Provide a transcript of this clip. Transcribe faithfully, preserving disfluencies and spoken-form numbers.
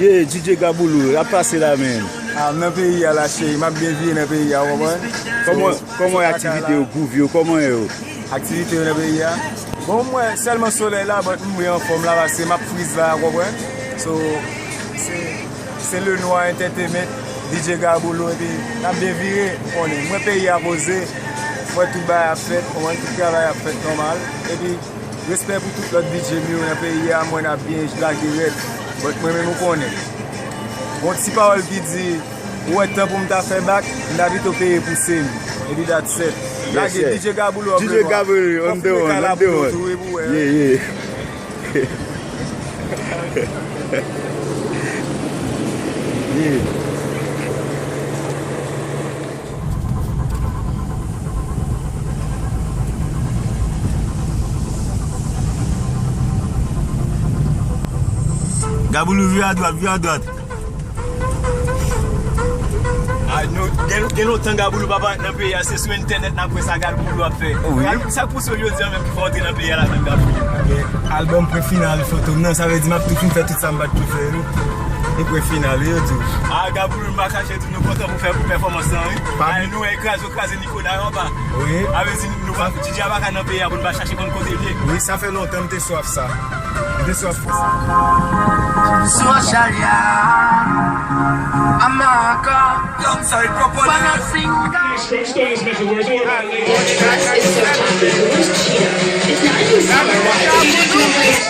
Ye, D J Gaboulou, ap pase la, men. Ah, m nan peyi a la, cheri. M ap byen vire nan peyi a, w konprann? Kòman, kòman aktivite yo, group yo, kòman yo? Aktivite yo nan peyi a? Bon, mwen, sèlman solèy la, but m wi anfòm la, paske m ap friz la, w konprann? So, se, se Le Noir Entertainment, D J Gaboulou, epi n ap byen vire, w konnen. Mwen peyi a poze, m wè tout bagay ap fèt, w konprann, tout travay ap fèt nòmal, epi Respè pou tout lòt D J m yo nan peyi a, mwen ap byen lage rèd. But mwen menm ou konnen. Gon ti pawòl ki di, ou wè tan pou m ta fè bak, m ta pito peye pou se m. Epi that's it. Lage D J Gaboulou ap D J Gaboulou, on the one, on the one. Yeah, yeah. Yeah. Gaboulou, vire adwat, vire adwat. Ah, nou, gen, gen lontan Gaboulou pa parèt nan peyi a, se sou entènèt n ap wè sa Gaboulou ap fè. Wi. Gaboulou, sa k pouse w jodi a menm ki fè w antre nan peyi a la menm, Gaboulou? Gen album prè final foto m nan, sa vle di m ap tou fin fè tout sa m pa t tou fè yo. E prè final yo tou. Ah, Gaboulou, m pa kache tou, nou kontan pou fè pèfòmans lan, wi. Ah, nou wè kraze w kraze Nicolas anba. Wi. A vle di, nou pa, D J a pa ka nan peyi a pou n pa chache konn kote l ye. Wi, sa fè lontan m te swaf sa. M te swaf pou sa. Sou Acharya, I'm a god. Wanna sing. It's not even summer, it's